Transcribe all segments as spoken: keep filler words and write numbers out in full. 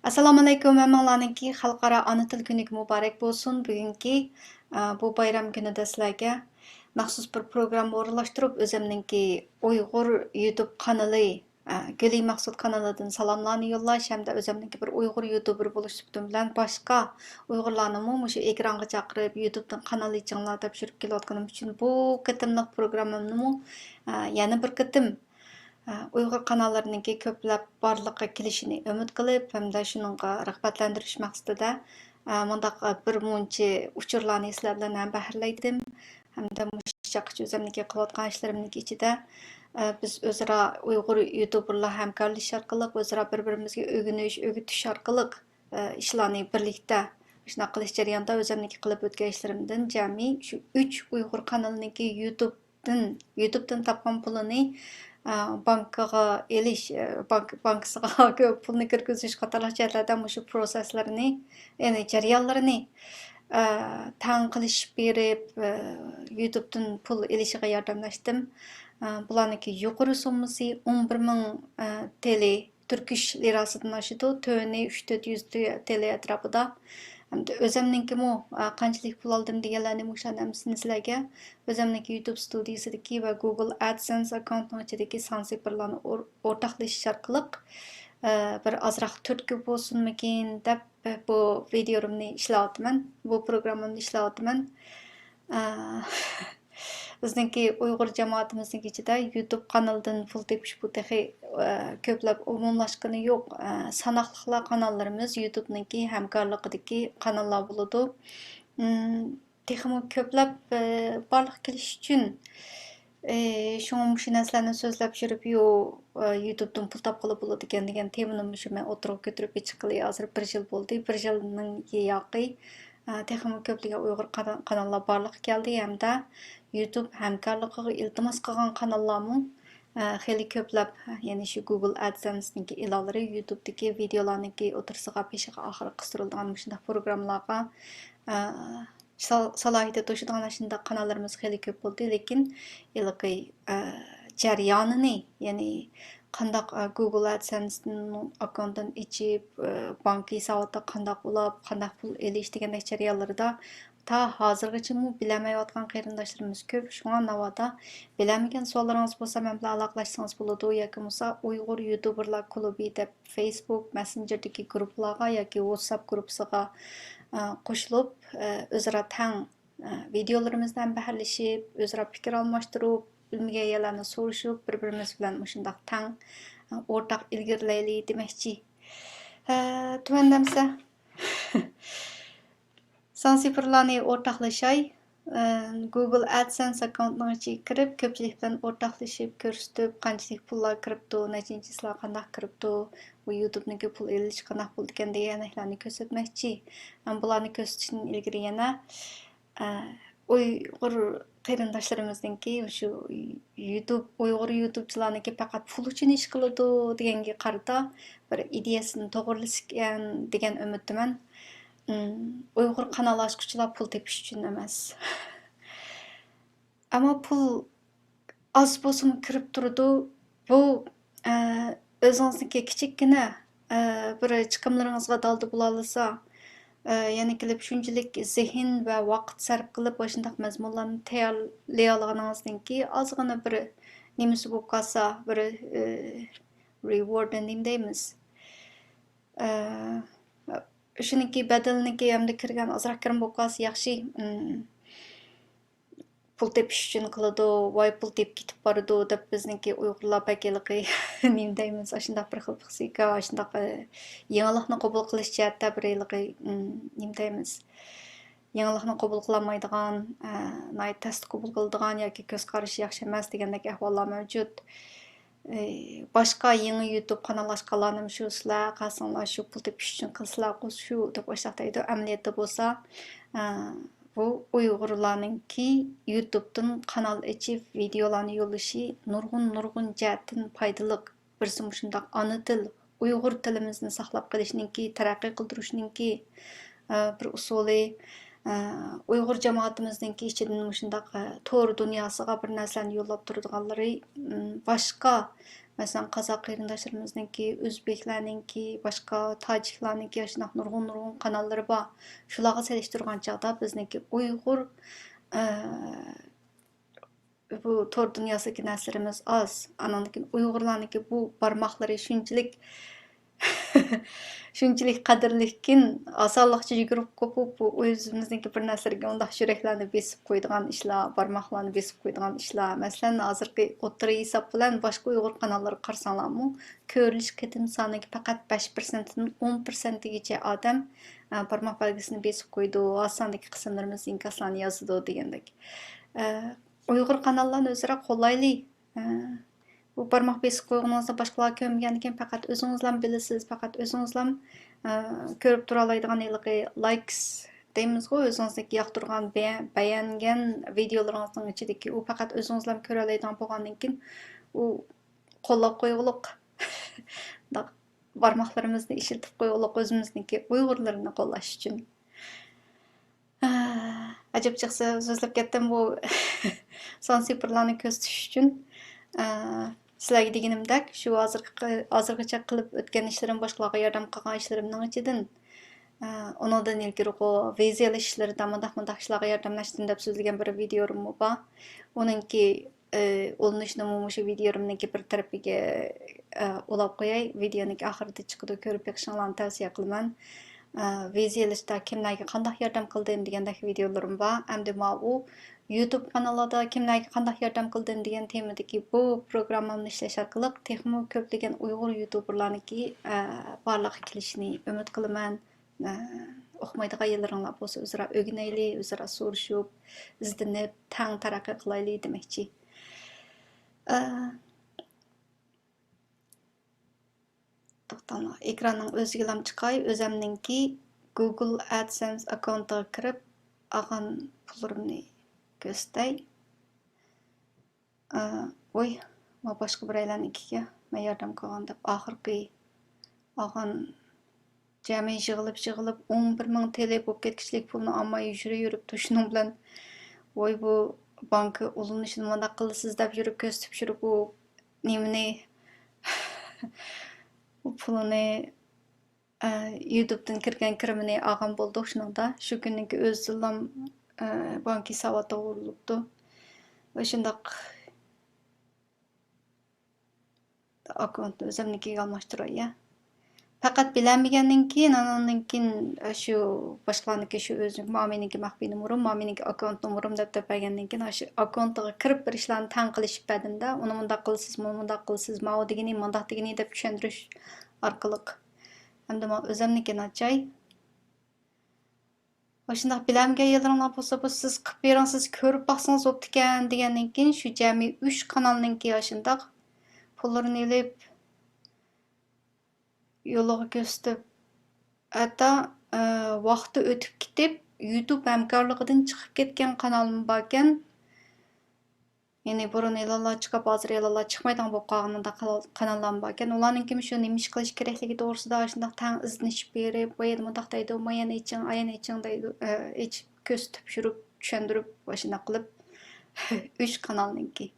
ئەسسالامۇئەلەيكۇم، ھەممىڭلارنىڭكى خەلقئارا ئانا تىل كۈنىگە مۇبارەك بولسۇن. بۈگۈنكى، ئە، بۇ بايرام كۈنىدە سىلەرگە مەخسۇس بىر پروگرامما ئورۇنلاشتۇرۇپ، ئۆزۈمنىڭكى ئۇيغۇر يۇتۇب قانىلى، ئە، گۈلى مەخسۇت قانىلىدىن سالاملارنى يوللاش ھەمدە ئۆزۈمنىڭكى بىر ئۇيغۇر يۇتۇبېر بولۇش سۈپىتىم بىلەن باشقا ئۇيغۇرلارنىمۇ مۇشۇ ئېكرانغا چاقىرىپ، يۇتۇبتىن قانال ئېچىڭلار دەپ يۈرۈپ كېلىۋاتقىنىم ئۈچۈن بۇ قېتىملىق پروگراممامنىمۇ، ئە، يەنە بىر قېتىم ئۇيغۇر قاناللىرىنىڭكى كۆپلەپ بارلىققا كېلىشىنى ئۈمىد قىلىپ، ھەمدە شۇنىڭغا رىغبەتلەندۈرۈش مەقسىتىدە، مۇنداق بىر مۇنچە ئۇچۇرلارنى سىلەر بىلەن ھەمبەھىرلەيتتىم. ھەمدە مۇشۇ چاغقىچە ئۆزۈمنىڭكى قىلىۋاتقان ئىشلىرىمنىڭكى ئىچىدە، بىز ئۆزئارا ئۇيغۇر يۇتۇبېرلار ھەمكارلىشىش ئارقىلىق، ئۆزئارا بىر-بىرىمىزگە ئۆگىنىش، ئۆگىتىش ئارقىلىق، ئىشلارنى بىرلىكتە، شۇنداق قىلىش جەريانىدا ئۆزۈمنىڭكى قىلىپ ئۆتكەن ئىشلىرىمدىن جەمئىي شۇ ئۈچ ئۇيغۇر قانىلىنىڭكى يۇتۇب يۇتۇبتىن تاپقان پۇلىنى، ئە، بانكىغا ئېلىش، ئە، بانك-، بانكىسىغا پۇلنى كىرگۈزۈش قاتارلىق جەھەتلەردە مۇشۇ پروسېسلىرىنى، يەنى جەريانلىرىنى، ئە، تەڭ قىلىشىپ بېرىپ، ئە، يۇتۇبتىن پۇل ئېلىشىغا ياردەملەشتىم. ئە، بۇلارنىڭكى يۇقىرى سوممىسى ئون بىر مىڭ، ئە، تېلى. تۈركىش لىراسىدىن ئاشىدۇ، تۆۋىنى ئۈچ تۆت يۈز تېلى ئەتراپىدا. ئەمدى ئۆزۈمنىڭكىمۇ، ئە، قانچىلىك پۇل ئالدىم دېگەنلەرنى مۇشۇلارنىڭ ھەممىسىنى سىلەرگە ئۆزۈمنىڭكى يۇتۇب ستۇدىيىسىدىكى ۋە گۇگل ئەدسېنس ئاككاونتنىڭ ئىچىدىكى سانسىپىرلارنى ئور-، ئورتاقلىشىش ئارقىلىق، ئە، بىر ئازراق تۈرتكە بولسۇنمىكىن دەپ، بۇ ۋىدىيومنى ئىشلەۋاتىمەن، بۇ پروگراممامنى ئىشلەۋاتىمەن. ئە، بىزنىڭكى ئۇيغۇر جامائىتىمىزنىڭ ئىچىدە يۇتۇب قانىلىدىن پۇل تېپىش بۇ تېخى، ئە، كۆپلەپ ئومۇملاشقىنى يوق. ئە، ساناقلىقلا قاناللىرىمىز يۇتۇبنىڭكى ھەمكارلىقىدىكى قاناللار بولىدۇ. ئىم، تېخىمۇ كۆپلەپ، ئە، بارلىققا كېلىش ئۈچۈن، ئە، شۇڭا مۇشۇ نەرسىلەرنى سۆزلەپ يۈرۈپ، يو-، ئە، يۇتۇبتىن پۇل تاپقىلى بولىدىكەن دېگەن تېمىنىمۇ شۇ مەن ئوتتۇرىغا كۆتۈرۈپ چىققىلى ھازىر بىر يىل بولدى. بىر يىلنىڭ ياقى ئە، تېخىمۇ كۆپلىگەن ئۇيغۇر قانا-، قاناللار بارلىققا كەلدى ھەمدە يۇتۇب ھەمكارلىقىغا ئىلتىماس قىلغان قاناللارمۇ، ئە، خېلى كۆپلەپ، يەنى شۇ گۇگل ئەدسېنسنىڭكى ئېلانلىرى يۇتۇبتىكى ۋىدىيولارنىڭكى ئوتتۇرىسىغا، بېشىغا، ئاخىرىغا قىستۇرۇلىدىغان مۇشۇنداق پروگراممىلارغا، ئە، سال-، سالاھىيىتى توشىدىغان ئاشۇنداق قاناللىرىمىز خېلى كۆپ بولدى، لېكىن ھېلىقى، ئە، جەريانىنى، يەنى قانداق، ئە، گۇگل ئەدسېنستىن ئاككاونتتىن ئېچىپ، ئە، بانكا ھېساباتىغا قانداق ئۇلاپ، قانداق پۇل ئېلىش دېگەندەك جەريانلىرىدا تا ھازىرغىچىمۇ بىلەلمەيۋاتقان قېرىنداشلىرىمىز كۆپ. شۇڭا ناۋادا بىلەلمىگەن سوئاللىرىڭىز بولسا مەن بىلەن ئالاقىلەشسىڭىز بولىدۇ ياكى بولمىسا ئۇيغۇر يۇتۇبېرلار كۇلۇبى دەپ فېيسبۇك مەسسېنجېردىكى گۇرۇپپىلارغا ياكى ۋاتساپ گۇرۇپپىسىغا، ئە، قوشۇلۇپ، ئە، ئۆزئارا تەڭ ۋىدىيولىرىمىزدىن بەھرىلىشىپ، ئۆزئارا پىكىر ئالماشتۇرۇپ، بىلمىگەن يەرلەرنى سورىشىپ، بىر-بىرىمىز بىلەن مۇشۇنداق تەڭ ئورتاق ئىلگىرىلەيلى دېمەكچى. ھە، تۆۋەندە ئەمسە سانسىفىرلارنى ئورتاقلىشاي. گۇگل ئەدسەنس ئاككاونتنىڭ ئىچىگە كىرىپ، كۆپچىلىك بىلەن ئورتاقلىشىپ، كۆرسىتىپ، قانچىلىك پۇللار كىرىپتۇ، نەچچىنچى چىسلا قانداق كىرىپتۇ، بۇ يۇتۇبنىڭكى پۇل ئېلىشى قانداق بولىدىكەن دېگەنلەرنى كۆرسەتمەكچى. ھەم بۇلارنى كۆرسىتىشتىن ئىلگىرى يەنە ئە، ئۇيغۇر قېرىنداشلىرىمىزنىڭكى شۇ يۇتۇب، ئۇيغۇر يۇتۇبچىلارنىڭكى پەقەت پۇل ئۈچۈن ئىش قىلىدۇ دېگەنگە قارىتا بىر ئىدىيەسىنى توغرىلىسىكەن دېگەن ئۈمىدتىمەن. ئۇم، ئۇيغۇر قانال ئاچقۇچىلار پۇل تېپىش ئۈچۈن ئەمەس. ئەمما پۇل ئاز بولسىمۇ كىرىپ تۇرىدۇ. بۇ، ئە، ئۆزىڭىزنىڭكى كىچىككىنە، ئە، بىر چىقىملىرىڭىزغا دالدا بولالىسا، ئە، يەنە كېلىپ شۇنچىلىك زېھىن ۋە ۋاقىت سەرپ قىلىپ، ئاشۇنداق مەزمۇنلارنى تەييارلىيالىغىنىڭىزنىڭكى ئازغىنە بىر نېمىسى بولۇپ قالسا، بىر، ئە، رېۋاردى نېمە دەيمىز؟ ئە، شۇنىڭكى بەدىلىنىڭكى ھەمدە كىرگەن ئازراق كىرىم بولۇپ قالسا ياخشى. ئىم، پۇل تېپىش ئۈچۈن قىلىدۇ، ۋاي پۇل تېپىپ كېتىپ بارىدۇ دەپ بىزنىڭكى ئۇيغۇرلار بەك ھېلىقى نېمە دەيمىز، ئاشۇنداق بىر خىل پىخسىكا، ئاشۇنداق، ئە، يېڭىلىقنى قوبۇل قىلىش جەھەتتە بىر ھېلىقى، ئىم، نېمە دەيمىز، يېڭىلىقنى قوبۇل قىلالمايدىغان، ئە، ناھايىتى تەستە قوبۇل قىلىدىغان ياكى كۆز قارىشى ياخشى ئەمەس دېگەندەك ئەھۋاللار مەۋجۇت. ئى، باشقا يېڭى يۇتۇب قانال ئاچقانلارنىمۇ شۇ سىلەر قالساڭلار شۇ پۇل تېپىش ئۈچۈن قىلسىلەرغۇ شۇ دەپ ئاشۇنداق دەيدۇ. ئەمەلىيەتتە بولسا، ئە، بۇ ئۇيغۇرلارنىڭكى يۇتۇبتىن قانال ئېچىپ ۋىدىيولارنى يوللىشى نۇرغۇن، نۇرغۇن جەھەتتىن پايدىلىق. بىرسى مۇشۇنداق ئانا تىل، ئۇيغۇر تىلىمىزنى ساقلاپ قېلىشنىڭكى، تەرەققىي قىلدۇرۇشنىڭكى، ئە، بىر ئۇسۇلى. ئە، ئۇيغۇر جامائىتىمىزنىڭكى ئىچىدىن مۇشۇنداق، ئە، تور دۇنياسىغا بىر نەرسىلەرنى يوللاپ تۇرىدىغانلىرى، ئىم، باشقا مەسىلەن، قازاق قېرىنداشلىرىمىزنىڭكى، ئۆزبېكلەرنىڭكى، باشقا تاجىكلارنىڭكى ئاشۇنداق نۇرغۇن، نۇرغۇن قاناللىرى بار. شۇلارغا سېلىشتۇرغان چاغدا بىزنىڭكى ئۇيغۇر، ئە، بۇ تور دۇنياسىدىكى نەرسىلىرىمىز ئاز. ئاناندىن كېيىن ئۇيغۇرلارنىڭكى بۇ بارماقلىرى شۇنچىلىك، شۇنچىلىك قەدىرلىككىن، ئاسانلىقچە يۈگۈرۈپ قوپۇپ، بۇ ئۆزىمىزنىڭكى بىر نەرسىلەرگە ئۇنداق يۈرەكلەرنى بېسىپ قويىدىغان ئىشلار، بارماقلارنى بېسىپ قويىدىغان ئىشلار. مەسىلەن، ھازىرقى ئوتتۇرا ھېساب بىلەن باشقا ئۇيغۇر قاناللىرىغا قارىساڭلارمۇ، كۆرۈلۈش قېتىم سانىدىكى پەقەت بەش پىرسەنتتىن ئون پىرسەنتىگىچە ئادەم، ئە، بارماق بەلگىسىنى بېسىپ قويىدۇ، ئاز ساندىكى قىسىملىرىمىز ئىنكاسلارنى يازىدۇ دېگەندەك. ئە، ئۇيغۇر قاناللارنى ئۆزئارا قوللايلى. ئە، بۇ بارماق بېسىپ قويغىنىڭىزدا باشقىلار كۆرمىگەندىكىن پەقەت ئۆزىڭىزلام بىلىسىز، پەقەت ئۆزىڭىزلام، ئە، كۆرۈپ تۇرالايدىغان ھېلىقى لايكس دەيمىزغۇ، ئۆزىڭىزنىڭكى ياقتۇرغان، بەيە-، بەيەنگەن ۋىدىيولىرىڭىزنىڭ ئىچىدىكى ئۇ پەقەت ئۆزىڭىزلام كۆرەلەيدىغان بولغاندىن كېيىن ئۇ قوللاپ قويغۇلۇق. بارماقلىرىمىزنى ئىشلىتىپ قويغۇلۇق ئۆزىمىزنىڭكى ئۇيغۇرلىرىنى قوللاش ئۈچۈن. ئەجەب چىقسا سۆزلەپ كەتتىم بۇ سان سىفىرلارنى كۆرسىتىش ئۈچۈن. ئە، سىلەرگە دېگىنىمدەك، شۇ ھازىرقى، ھازىرغىچە قىلىپ ئۆتكەن ئىشلىرىم، باشقىلارغا ياردەم قىلغان ئىشلىرىمنىڭ ئىچىدىن، ئە، ئۇنىڭدىن ئىلگىرىقى ۋىزا ئېلىش ئىشلىرىدا مۇنداق، مۇنداق ئىشلارغا ياردەملەشتىم دەپ سۆزلىگەن بىر ۋىدىيورۇممۇ بار. ئۇنىڭكى ئۇلىنىشنىمۇ مۇشۇ ۋىدىيولىرىمنىڭكى بىر تەرىپىگە، ئە، ئۇلاپ قوياي. ۋىدىيونىڭكى ئاخىرىدا چىقىدۇ، كۆرۈپ بېقىشىڭلارنى تەۋسىيە قىلىمەن. ئە، ۋىزا ئېلىشتا كىملەرگە قانداق ياردەم قىلدىم دېگەندەك ۋىدىيولىرىم بار. ئەمدى ماۋۇ يۇتۇب قانىلىدا كىملەرگە قانداق ياردەم قىلدىم دېگەن تېمىدىكى بۇ پروگراممامنى ئىشلەش ئارقىلىق تېخىمۇ كۆپلىگەن ئۇيغۇر يۇتۇبېرلارنىڭكى، ئە، بارلىققا كېلىشىنى ئۈمىد قىلىمەن. ئە، ئۇقمايدىغان يەرلىرىڭلار بولسا، ئۆزئارا ئۆگىنەيلى، ئۆزئارا سورىشىپ، ئىزدىنىپ، تەڭ تەرەققىي قىلايلى دېمەكچى. ئە، توختاڭلار، ئېكراننىڭ ئۆزىگىلام چىقاي، ئۆزەمنىڭكى گۇگل ئەدسېنس ئاككاونتىغا كىرىپ ئالغان پۇللىرىمنى كۆرسىتەي. ئە، ۋوي، ما باشقا بىرەيلەرنىڭكىگە مەن ياردەم قىلغان دەپ ئاخىرقى ئالغان جەمئىي يىغىلىپ، يىغىلىپ، ئون بىر مىڭ تېلى بولۇپ كەتكۈچىلىك پۇلنى ئالماي يۈرە يۈرۈپ، شۇنىڭ بىلەن، ۋوي، بۇ بانكا ئۇلىنىشىنى مۇنداق قىلىسىز دەپ يۈرۈپ، كۆرسىتىپ يۈرۈپ، ئۇ نېمىنى، ئۇ پۇلىنى، ئە، يۇتۇبتىن كىرگەن كىرىمىنى ئالغان بولدۇق شۇنىڭدا. شۇ كۈننىڭكى ئۆزىدىنلام، ئە، بانكا ھېساباتىغا ئۇرۇلۇپتۇ. ۋە شۇنداق ئاككاونتنى ئۆزۈمنىڭكىگە ئالماشتۇراي، يا. پەقەت بىلەلمىگەندىن كېيىن، ئاناندىن كېيىن، ئاشۇ باشقىلارنىڭكى، شۇ ئۆزۈم، ماۋۇ مېنىڭكى مەخپىي نومۇرۇم، ماۋۇ مېنىڭكى ئاككاونت نومۇرۇم دەپ، دەپ بەرگەندىن كېيىن، ئاشۇ ئاككاونتىغا كىرىپ بىر ئىشلارنى تەڭ قىلىشىپ بەردىم-دە، ئۇنى مۇنداق قىلىسىز، مۇنى مۇنداق قىلىسىز، ماۋۇ دېگىنى، مۇنداق دېگىنى دەپ چۈشەندۈرۈش ئارقىلىق. ئەمدى ماۋۇ ئۆزۈمنىڭكىنى ئاچاي. ئاشۇنداق بىلەلمىگەن يەرلىرىڭلار بولسا، بۇ سىز قىلىپ بېرىڭ، سىز كۆرۈپ باقسىڭىز بوپتىكەن دېگەندىن كېيىن، شۇ جەمئىي ئۈچ قانالنىڭكى ئاشۇنداق پۇللىرىنى ئېلىپ، يولىغا كۆرسىتىپ، ھەتتا، ئە، ۋاقتى ئۆتۈپ كېتىپ، يۇتۇب ھەمكارلىقىدىن چىقىپ كەتكەن قانالمۇ باركەن. يەنى بۇرۇن ئېلانلار چىقىپ، ھازىر ئېلانلار چىقمايدىغان بولۇپ قالغان مۇنداق قانال-، قاناللارمۇ باركەن. ئۇلارنىڭكىمۇ شۇ نېمە ئىش قىلىش كېرەكلىكى توغرىسىدا ئاشۇنداق تەڭ ئىزدىنىشىپ بېرىپ، بۇ يەردە مۇنداق دەيدۇ، ما يەنى ئېچىڭ، ئايەننى ئېچىڭ دەيدۇ، ئە، ئېچىپ كۆرسىتىپ يۈرۈپ، چۈشەندۈرۈپ، ئاشۇنداق قىلىپ، ئۈچ قانالنىڭكى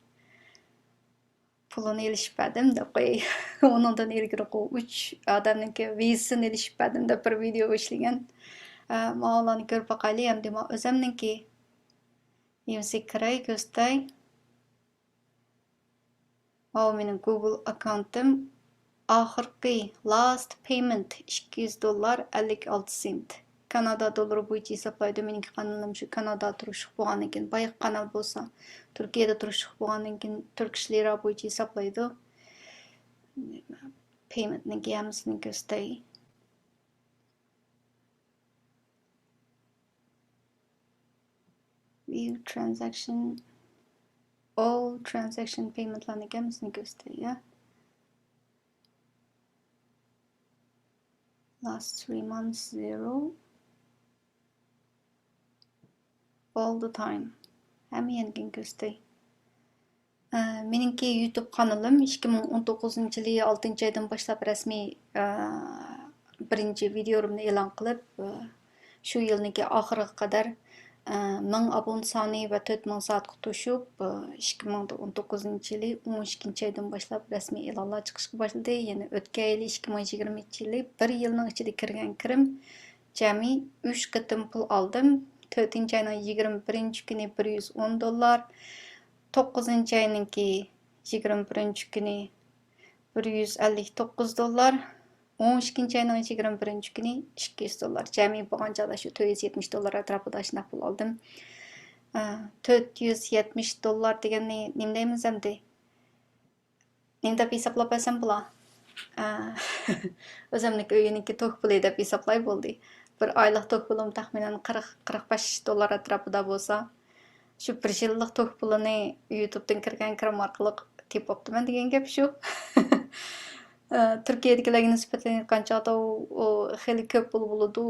پۇلىنى ئېلىشىپ بەردىم دەپ قوياي. ئۇنىڭدىن ئىلگىرىقى ئۈچ ئادەمنىڭكى ۋىزىسىنى ئېلىشىپ بەردىم دەپ بىر ۋىدىيو ئىشلىگەن. ئە، ماۋۇلارنى كۆرۈپ باقايلى، ئەمدى ماۋۇ ئۆزەمنىڭكى. يېمىسى كىرەي، كۆرسىتەي. ماۋۇ مېنىڭ گۇگل ئاككاونتىم. ئاخىرقى، لاست پەيمېنت، ئىككى يۈز دوللار، ئەللىك ئالتە سېنت. كانادا دوللىرى بويىچە ھېسابلايدۇ. مېنىڭكى قانىلىم شۇ كانادا تۇرۇشلۇق بولغاندىن كېيىن، بايىقى قانال بولسا تۈركىيەدە تۇرۇشلۇق بولغاندىن كېيىن، تۈركىش لىرا بويىچە ھېسابلايدۇ. پەيمېنتنىڭكى ھەممىسىنى كۆرسىتەي. View transaction، all transaction paymentلارنىڭ ھەممىسىنى كۆرسىتەي، يا. Last three months، zero. All the time. ھەممە يەرنىڭكىنى كۆرسىتەي. ئە، مېنىڭكى يۇتۇب قانىلىم ئىككى مىڭ ئون توققۇزىنچى يىلى ئالتىنچى ئايدىن باشلاپ رەسمىي، ئە، بىرىنچى ۋىدىيولىرىمنى ئېلان قىلىپ، ئە، شۇ يىلنىڭكى ئاخىرىغا قەدەر، ئە، مىڭ ئابۇنە سانى ۋە تۆت مىڭ سائەتكە توشۇپ، ئىككى مىڭ ئون توققۇزىنچى يىلى ئون ئىككىنچى ئايدىن باشلاپ رەسمىي ئېلانلار چىقىشقا باشلىدى. يەنى ئۆتكەن يىلى، ئىككى مىڭ يىگىرمىنچى يىلى بىر يىلنىڭ ئىچىدە كىرگەن كىرىم جەمئىي ئۈچ قېتىم پۇل ئالدىم. تۆتىنچى ئاينىڭ يىگىرمە بىرىنچى كۈنى بىر يۈز ئون دوللار، توققۇزىنچى ئاينىڭكى يىگىرمە بىرىنچى كۈنى بىر يۈز ئەللىك توققۇز دوللار، ئون ئىككىنچى ئاينىڭ يىگىرمە بىرىنچى كۈنى ئىككى يۈز دوللار. جەمئىي بولغان چاغدا شۇ تۆت يۈز يەتمىش دوللار ئەتراپىدا شۇنداق پۇل ئالدىم. ئە، تۆت يۈز يەتمىش دوللار دېگەننى نېمە دەيمىز ئەمدى؟ نېمە دەپ ھېسابلاپ بەرسەم بولا؟ ئە، ئۆزۈمنىڭكى ئۆيىنىڭكى توك پۇلى دەپ ھېسابلاي بولدى. بىر ئايلىق توك پۇلۇم تەخمىنەن قىرىق، قىرىق بەش دوللار ئەتراپىدا بولسا، شۇ بىر يىللىق توك پۇلىنى يۇتۇبتىن كىرگەن كىرىم ئارقىلىق تېپىپ بوپتىمەن دېگەن گەپ شۇ. ئە، تۈركىيەدىكىلەرگە نىسبەتەن ئېيتقان چاغدا ئۇ، ئۇ خېلى كۆپ پۇل بولىدۇ.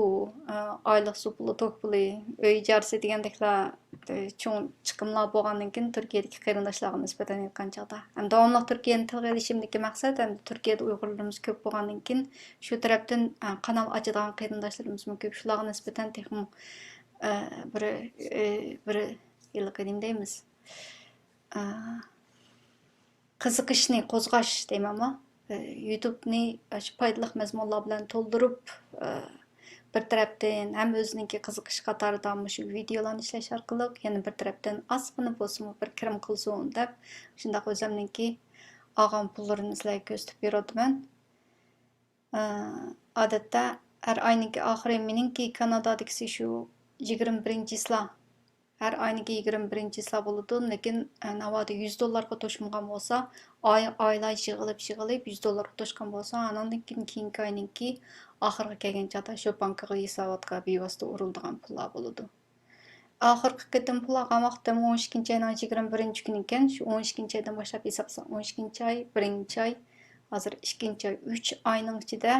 ئە، ئايلىق سۇ پۇلى، توك پۇلى، ئۆي ئىجارىسى دېگەندەكلا، ئە، چوڭ چىقىملار بولغاندىن كېيىن، تۈركىيەدىكى قېرىنداشلارغا نىسبەتەن ئېيتقان چاغدا. ھەم داۋاملىق تۈركىيەنى تىلغا ئېلىشىمدىكى مەقسەت، ھەم تۈركىيەدە ئۇيغۇرلىرىمىز كۆپ بولغاندىن كېيىن، شۇ تەرەپتىن، ئە، قانال ئاچىدىغان قېرىنداشلىرىمىزمۇ كۆپ. شۇلارغا نىسبەتەن تېخىمۇ، ئە، بىر، ئە، بىر ھېلىقى نېمە دەيمىز؟ ئە، قىزىقىشنى قوزغاش دەيمەنما، ئە، يۇتۇبنى ئاشۇ پايدىلىق مەزمۇنلار بىلەن تولدۇرۇپ، ئە، بىر تەرەپتىن ھەم ئۆزىنىڭكى قىزىقىش قاتارىدا مۇشۇ ۋىدىيولارنى ئىشلەش ئارقىلىق، يەنە بىر تەرەپتىن ئازغىنا بولسىمۇ بىر كىرىم قىلسۇن دەپ، شۇنداق ئۆزۈمنىڭكى ئالغان پۇللىرىمنى سىلەرگە كۆرسىتىپ بېرىۋاتىمەن. ئە، ئادەتتە ھەر ئاينىڭكى ئاخىرى، مېنىڭكى كانادادىكىسى شۇ يىگىرمە بىرىنچى چىسلا، ھەر ئاينىڭكى يىگىرمە بىرىنچى چىسلا بولىدۇ، لېكىن، ئە، ناۋادا يۈز دوللارغا توشمىغان بولسا، ئاي، ئايلار يىغىلىپ، يىغىلىپ يۈز دوللارغا توشقان بولسا، ئانىڭدىن كېيىن، كېيىنكى ئاينىڭكى ئاخىرىغا كەلگەن چاغدا شۇ بانكىغا، ھېساباتقا بىۋاسىتە ئۇرۇلىدىغان پۇللار بولىدۇ. ئاخىرقى قېتىم پۇل ئالغان ۋاقتىم ئون ئىككىنچى ئاينىڭ يىگىرمە بىرىنچى كۈنى ئىكەن. شۇ ئون ئىككىنچى ئايدىن باشلاپ ھېسابلىساق، ئون ئىككىنچى ئاي، بىرىنچى ئاي، ھازىر ئىككىنچى ئاي، ئۈچ ئاينىڭ ئىچىدە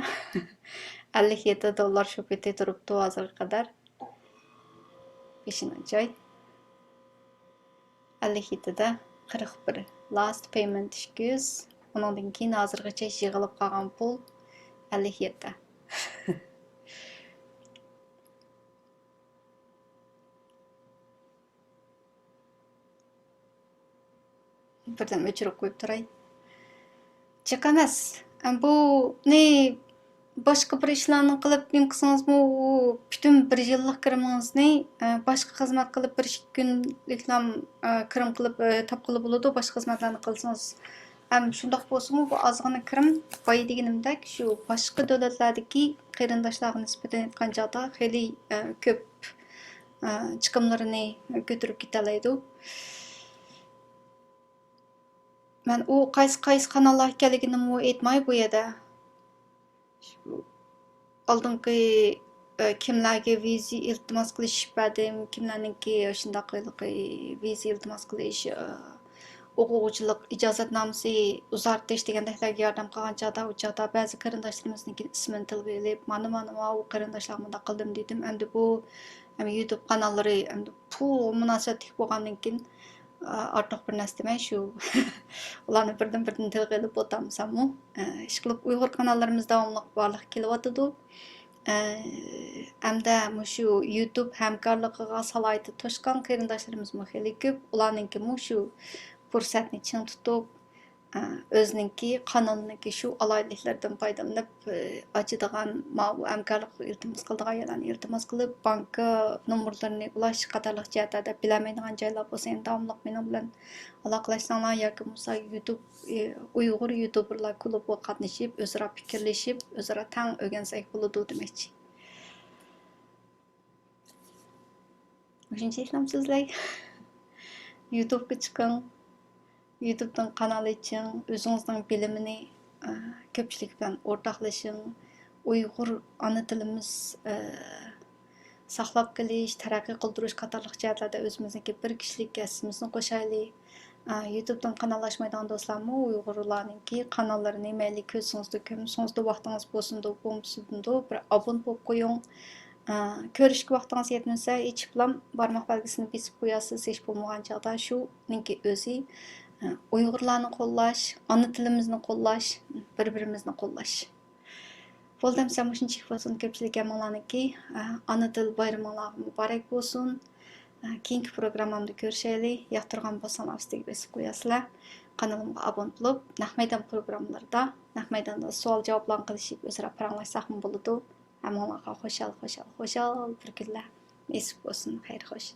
ئەللىك يەتتە دوللار شۇ پېتى تۇرۇپتۇ ھازىرغا قەدەر. بەشىنچى ئاي، ئەللىك يەتتىدە قىرىق بىر. Last payment ئىككى يۈز. ئۇنىڭدىن كېيىن ھازىرغىچە يىغىلىپ قالغان پۇل ئەللىك يەتتە. بىردەم ئۆچۈرۈپ قويۇپ تۇراي. جىق ئەمەس. بۇنى باشقا بىر ئىشلارنى قىلىپ نېمە قىلسىڭىزمۇ، ئۇ پۈتۈن بىر يىللىق كىرىمىڭىزنى، ئە، باشقا خىزمەت قىلىپ بىر ئىككى كۈنلۈكلام، ئە، كىرىم قىلىپ، ئە، تاپقىلى بولىدۇ، باشقا خىزمەتلەرنى قىلسىڭىز. ھەم شۇنداق بولسىمۇ، بۇ ئازغىنا كىرىم، بايا دېگىنىمدەك، شۇ باشقا دۆلەتلەردىكى قېرىنداشلارغا نىسبەتەن ئېيتقان چاغدا خېلى، ئە، كۆپ، ئە، چىقىملىرىنى كۆتۈرۈپ كېتەلەيدۇ. مەن ئۇ قايسى، قايسى قاناللار ئىكەنلىكىنىمۇ ئېيتماي بۇ يەردە. شۇ ئالدىنقى، ئە، كىملەرگە ۋىزا ئىلتىماس قىلىش بەردىم، كىملەرنىڭكى شۇنداق ھېلىقى ۋىزا ئىلتىماس قىلىش، ئە، ئوقۇغۇچىلىق ئىجازەتنامىسى ئۇزارتىش دېگەندەكلەرگە ياردەم قىلغان چاغدا، ئۇ چاغدا بەزى قېرىنداشلىرىمىزنىڭكى ئىسمىنى تىلغا ئېلىپ، مانا، مانا، ماۋۇ قېرىنداشلارغا مۇنداق قىلدىم دېدىم. ئەمدى بۇ ھەم يۇتۇب قاناللىرى، ئەمدى پۇلغا مۇناسىۋەتلىك بولغاندىن كېيىن، ئارتۇق بىر نەرسە دېمەي، شۇ ئۇلارنى بىردىن-بىردىن تىلغا ئېلىپ ئولتۇرمىساممۇ، ئىشقىلىپ ئۇيغۇر قاناللىرىمىز داۋاملىق بارلىققا كېلىۋاتىدۇ. ئەمدى مۇشۇ يۇتۇب ھەمكارلىقىغا سالاھىيىتى توشقان قېرىنداشلىرىمىزمۇ خېلى كۆپ. ئۇلارنىڭكىمۇ شۇ پۇرسەتنى چىڭ تۇتۇپ، ئۆزىنىڭكى قانىلىنىڭكى شۇ ئالاھىدىلىكلىرىدىن پايدىلىنىپ، ئاچىدىغان، ماۋۇ ھەمكارلىق ئىلتىماس قىلىدىغان يەرلەرنى ئىلتىماس قىلىپ، بانكا نومۇرلىرىنى ئۇلاش قاتارلىق جەھەتلەردە بىلەلمەيدىغان جايلار بولسا، يەنە داۋاملىق مېنىڭ بىلەن ئالاقىلەشسەڭلار ياكى بولمىسا يۇتۇب، ئۇيغۇر يۇتۇبېرلار كۇلۇبىغا قاتنىشىپ، ئۆزئارا پىكىرلىشىپ، ئۆزئارا تەڭ ئۆگەنسەك بولىدۇ دېمەكچى. مۇشۇنچىلىكلام سۆزلەي. يۇتۇبقا چىقىڭ. يۇتۇبتىن قانال ئېچىڭ. ئۆزىڭىزنىڭ بىلىمىنى، ئە، كۆپچىلىك بىلەن ئورتاقلىشىڭ. ئۇيغۇر ئانا تىلىمىز، ئە، ساقلاپ قېلىش، تەرەققىي قىلدۇرۇش قاتارلىق جەھەتلەردە ئۆزىمىزنىڭكى بىر كىشىلىك ھەسسىمىزنى قوشايلى. ئە، يۇتۇبتىن قانال ئاچمايدىغان دوستلارمۇ ئۇيغۇرلارنىڭكى قاناللىرىنى مەيلى كۆرسىڭىزدۇ، كۆرمىسىڭىزدۇ، ۋاقتىڭىز بولسۇندۇ، بولمىسۇندۇ، بىر ئابۇن بولۇپ قويۇڭ. ئە، كۆرۈشكە ۋاقتىڭىز يەتمىسە، ئېچىپلام بارماق بەلگىسىنى بېسىپ قويارسىز، ھېچ بولمىغان چاغدا شۇنىڭكى ئۆزى، ئە، ئۇيغۇرلارنى قوللاش، ئانا تىلىمىزنى قوللاش، بىر-بىرىمىزنى قوللاش. بولدى ئەمسە مۇشۇنچىلىك بولسۇن، كۆپچىلىك ھەممىڭلارنىڭكى، ئە، ئانا تىل بايرىمىڭلارغا مۇبارەك بولسۇن. كېيىنكى پروگراممامدا كۆرۈشەيلى. ياقتۇرغان بولساڭلار ئۈستىگە بېسىپ قويارسىلەر. قانىلىمغا ئابۇنە بولۇپ، نەق مەيدان پروگراممىلىرىدا، نەق مەيداندا سوئال-جاۋابلارنى قىلىشىپ ئۆزئارا پاراڭلاشساقمۇ بولىدۇ. ھەممىڭلارغا خۇشال، خۇشال، خۇشال بىر كۈنلەر نېسىپ بولسۇن. خەير خوش.